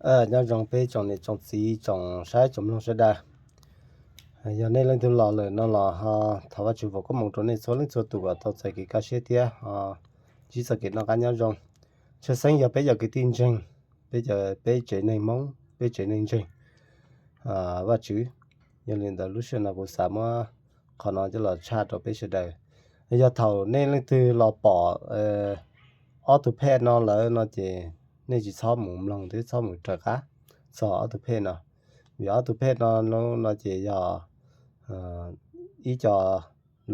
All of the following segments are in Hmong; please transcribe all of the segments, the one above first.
Nyob zoo peb tsoom niam tsoom txiv tsoom saib tsoom mloog sawv daws. Yog nej leej twg los lawm no los ho thov Vajtswv foom koob hmoov rau nej txhua leej txhua tus kom tau txais kev kaj siab thiab ho ntsib txoj kev noj qab nyob zoo. Tshwj xeeb yog peb cov kwv tij ntseeg, peb cov, peb tsev neeg Hmoob, peb tsev neeg ntseeg Vajtswv. Yog li ntawd lub sij hawm no kuv xav muab qhov no coj los tshaj rau peb sawv daws. Yog thaum nej leej twg los pom ob tug phej no lawm no ces nej tsis txhob mus mloog thiab txhob mus raws qab txog ob tug phej no. Vim ob tug phej no, no ces yog ib co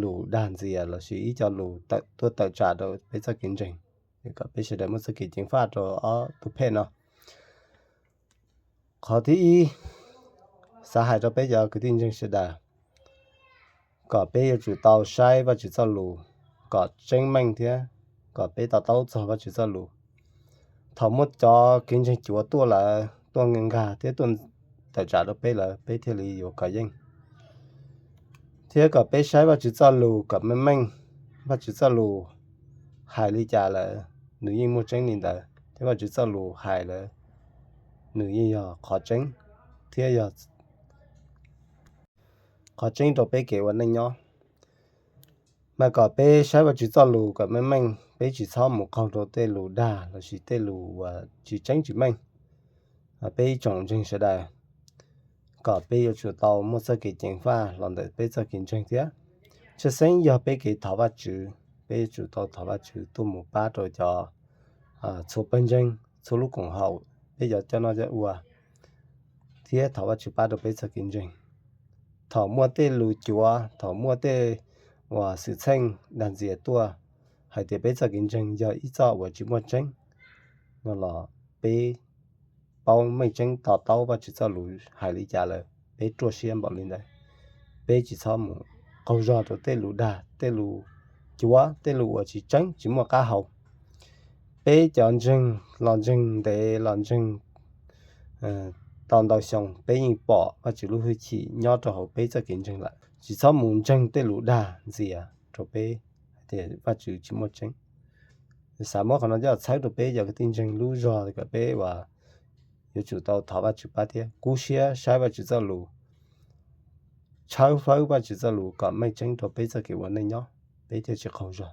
lus dag ntxias lossis ib co lus tuaj tawm tsam rau peb txoj kev ntseeg. Kom peb sawv daws muaj txoj kev ceev faj rau ob tug phej no. Qhov thib ib, xav hais rau peb cov kwv tij ntseeg sawv daws, kom peb yuav tsum tau saib Vajtswv txoj lus kom tseeb meej thiab kom peb to taub txog Vajtswv txoj lus. Thaum muaj cov kev ntseeg cuav tuaj lawm, tuaj nkag thiab tuaj tawm tsam rau peb lawm, peb thiaj li yuav kov yeej. Thiab kom peb saib Vajtswv txoj lus kom meej meej, Vajtswv txoj lus hais li cas lawm, nws yeej muaj tseeb li ntawd, thiab Vajtswv txoj lus hais lawm, nws yeej yog qhov tseeb, thiab yog qhov tseeb rau peb kev ua neej nyob. Mas kom peb saib Vajtswv txoj lus kom meej meej, peb tsis txhob mus qaug rau tej lus dag lossis tej lus uas tsis tseeb tsis meej. Peb ib tsoom ntseeg sawv daws, kom peb yuav tsum tau muaj txoj kev ceev faj los ntawm peb txoj kev ntseeg thiab. Tshwj xeeb yog peb kev thov Vajtswv, peb yuav tsum tau thov Vajtswv tuaj mus pab rau cov txhua pawg ntseeg, txhua lub koom haum, peb cov coj noj coj ua, thiab thov Vajtswv pab rau peb txoj kev ntseeg. Thaum muaj tej lus cuav, thaum muaj tej uas xwm txheej dag ntxias tuaj hais tias peb txoj kev ntseeg yog ib txoj uas tsis muaj tseeb no los peb paub meej tseeb to taub Vajtswv txoj lus hais li cas lawm, peb ruaj siab npaum li ntawd. Peb tsis txhob mus qaug zog rau tej lus dag, tej lus cuav, tej lus uas tsis tseeb, tsis muaj qab hau. Peb cov ntseeg, los ntseeg ntev los ntseeg tau ntau xyoo, peb yeej pom Vajtswv lub hwj chim nyob rau hauv peb txoj kev ntseeg lawm. Tsis txhob mus ntseeg tej lus dag ntxias rau peb tias Vajtswv tsis muaj tseeb. Xav muab qhov no coj txhawb rau peb cov kwv tij ntseeg lub zog kom peb uas yuav tsum tau thov Vajtswv pab thiab kub siab saib Vajtswv txoj lus, tshawb fawb Vajtswv txoj lus kom meej tseeb rau peb txoj kev ua neej nyob, peb thiaj tsis qaug zog.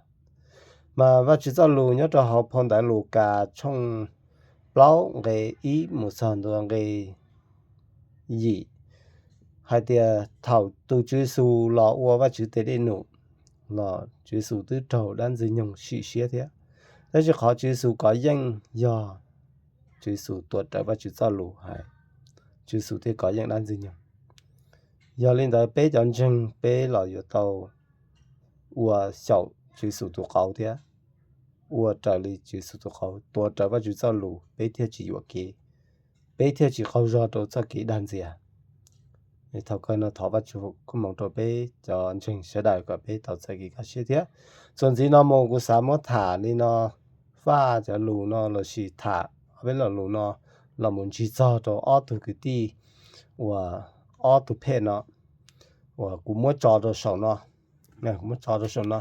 Mas Vajtswv txoj lus nyob rau hauv phau ntawv Lukas tshooj plaub nqe ib mus txog ntua nqe yim hais tias thaum tus Tswv Yexus los ua Vajtswv tes dej num los Tswv Yexus twb raug dab Ntxwg nyoog sim siab thiab. Tab sis qhov Tswv Yexus kov yeej yog Tswv Yexus tuav rawv Vajtswv txoj lus hais, Tswv Yexus thiaj kov yeej dab Ntxwg nyoog. Yog li ntawd peb cov ntseeg peb los yuav tau ua xyaum Tswv Yexus tus qauv thiab ua raws li Tswv Yexus tus qauv, tuav rawv Vajtswv txoj lus, peb thiaj tsis yuam kev, peb thiaj tsis qaug zog rau txoj kev dag ntxias. Thaum kawg no thov Vajtswv koob hmoov rau peb cov ntseeg sawv daws kom peb tau txais kev kaj siab thiab. Txuas ntxiv no mus kuv xav muab tham li no, faj cov lus no lossis tham ob peb lo lus no los mus ntsig txog rau ob tug kwv tij uas ob tug phej no uas kuv muab tso rau saum no, kuv muab tso rau saum no.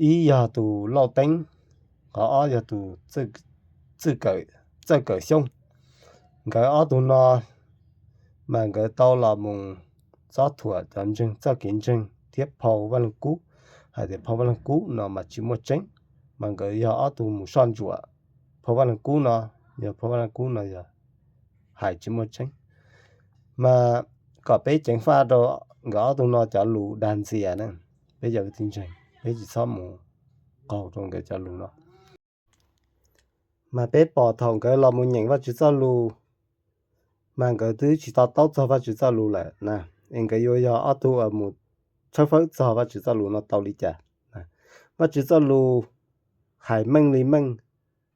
Ib yog tus Lauj Teeb, qhov ob yog tus Txawj Kawm Xyooj. Nkawd ob tug no mas nkawd tau los mus txob thuam cov ntseeg txoj kev ntseeg thiab phau Vaj Leej Kub, hais tias phau Vaj Leej Kub no mas tsis muaj tseeb, mas nkawd yog ob tug mus soj ntsuam phau Vaj Leej Kub no, yog phau Vaj Leej Kub no yog hais tsis muaj tseeb. Mas kom peb ceev faj rau nkawd ob tug no cov lus dag ntxias na, peb cov kwv tij ntseeg peb tsis txhob mus qaug rau nkawd cov lus no. Mas peb pom thaum nkawd los mus nyeem Vajtswv txoj lus, mas nkawd twb tsis to taub txog Vajtswv txoj lus lawm na, es nkawd yuav yog ob tug uas mus tshawb fawb txog Vajtswv txoj lus no tau li cas? Vajtswv txoj lus hais meej li meej,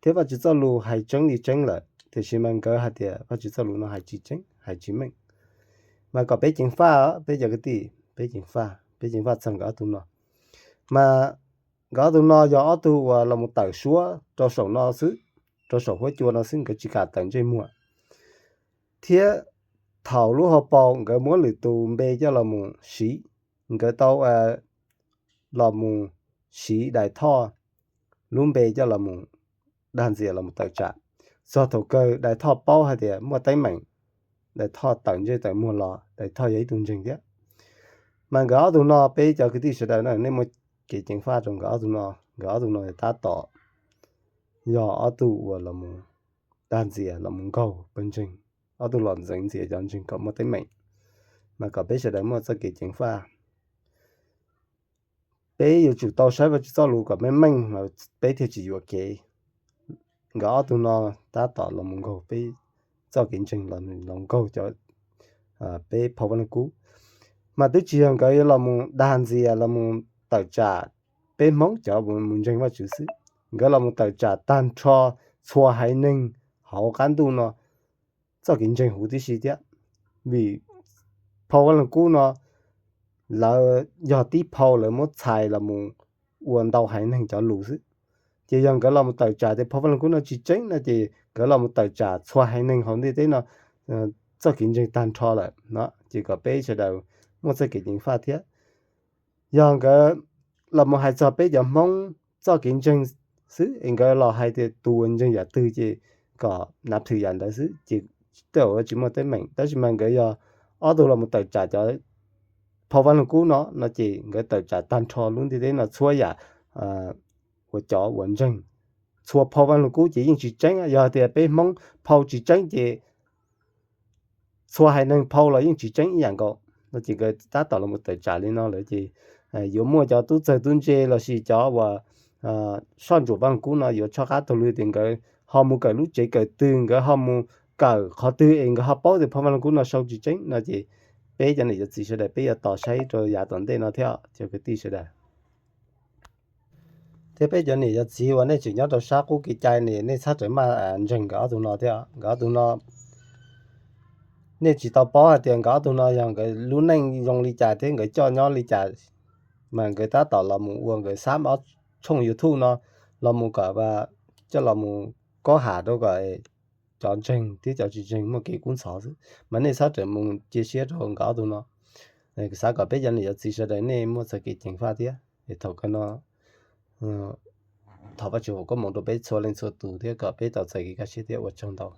thiab Vajtswv txoj lus hais tseeb li tseeb lawm, tiam sis mas nkawd hais tias Vajtswv txoj lus no hais tsis tseeb, hais tsis meej. Mas kom peb ceev faj, peb cov kwv tij, peb ceev faj, peb ceev faj txog nkawd ob tug no. Mas nkawd ob tug no yog ob tug uas los mus tawm suab rau saum no xwb, rau saum huab cua no xwb, nkawd tsis kam tawm ntsej muag. Thiab thaum lub hauv paus nkawd muab lwm tus npe coj los mus siv, nkawd tau los mus siv Dais Thoj lub npe coj los mus dag ntxias los mus tawm tsam. txog thaum kawg Dais Thoj paub hais tias muaj teeb meem, Dais Thoj tawm ntsej tawm muag los, Dais Thoj yog ib tug ntseeg thiab. Mas nkawd ob tug no peb cov kwv tij sawv daws na, nej muaj kev ceev faj rau nkawd ob tug no. Nkawd ob tug no tab tom yog ob tug uas los mus dag ntxias los mus nkaug pawg ntseeg, ob tug los ntxeev ntxias cov ntseeg kom muaj teeb meem. Mas kom peb sawv daws muaj txoj kev ceev faj, peb yuav tsum tau saib Vajtswv txoj lus kom meej meej mas peb thiaj tsis yuam kev. Nkawd ob tug no tab tom los mus nkaug peb txoj kev ntseeg, los nkaug cov, peb phau Vaj Lug Kub. Mas twb tsis yog nkawd yuav los mus dag ntxias los mus tawm tsam peb Hmoob cov mus ntseeg Vajtswv xwb, nkawd los mus tawm tsam tag nrho txhua haiv neeg hauv qab ntuj no txoj kev ntseeg huv tib si thiab. Vim phau Vaj Lug Kub no lawv yog tib phau lawv muab txhais los mus ua ntau haiv neeg cov lus xwb. Ces yog nkawd los mus tawm tsam tias phau Vaj Lug Kub no tsis tseeb no ces nkawd los mus tawm tsam txhua haiv neeg hauv ntiaj teb no txoj kev ntseeg tag nrho lawm no. Ces kom peb sawv daws muaj txoj kev ceev faj thiab. Yog nkawd los mus hais txog peb cov Hmoob txoj kev ntseeg xwb es nkawd los hais tias tus uas ntseeg yam twg ces kom nav thwm yam ntawd xwb ces tej zaum tsis muaj teeb meem. Tab sis mas nkawd yog ob tug los mus tawm tsam cov phau Vaj Lug Kub no no ces nkawd tawm tsam tag nrho lub ntiaj teb no txhua yam uas cov uas ntseeg. Txhua phau Vaj Lug Kub ces yeej tsis tseeb, yog tias peb Hmoob phau tsis tseeb ces txhua haiv neeg phau los yeej tsis tseeb ib yam nkaus no ces nkawd tab tom los mus tawm tsam li no lawm ces yuav muaj cov tub txawg tub ntse los sis cov uas soj ntsuam Vaj Lug Kub no yuav tshoj qab taug lw tias nkawd ho mus kawm lub tsev kawm twg, nkawd ho mus kawm qhov twg es nkawd ho paub tias phau Vaj Lug Kub no sau tsis tseeb no ces peb cov niam cov txiv sawv daws peb yuav tos saib rau yav tom ntej no thiab cov kwv tij sawv daws. Thiab peb cov niam cov txiv uas nej tseem nyob rau sab qub kev cai ne, nej txhob rawm maj ntseeg nkawd ob tug no thiab. Nkawd ob tug no nej tsis tau paub hais tias nkawd ob tug no yog nkawd lub neej zoo li cas thiab nkawd coj nyob li cas, mas nkawd tab tom los mus ua nkawd xab ob tshooj YouTube no los mus kom coj los mus kob ham rau kom cov ntseeg thiab cov tsis ntseeg muaj kev kub ntxhov xwb. Mas nej txhob rawm mus cia siab rau nkawd ob tug no. Xav kom peb cov niam cov txiv sawv daws nej muaj txoj kev ceev faj thiab. Thaum kawg no thov Vajtswv foom koob hmoov rau peb txhua leej txhua tus thiab kom peb tau txais kev kaj siab thiab ua tsaug ntau.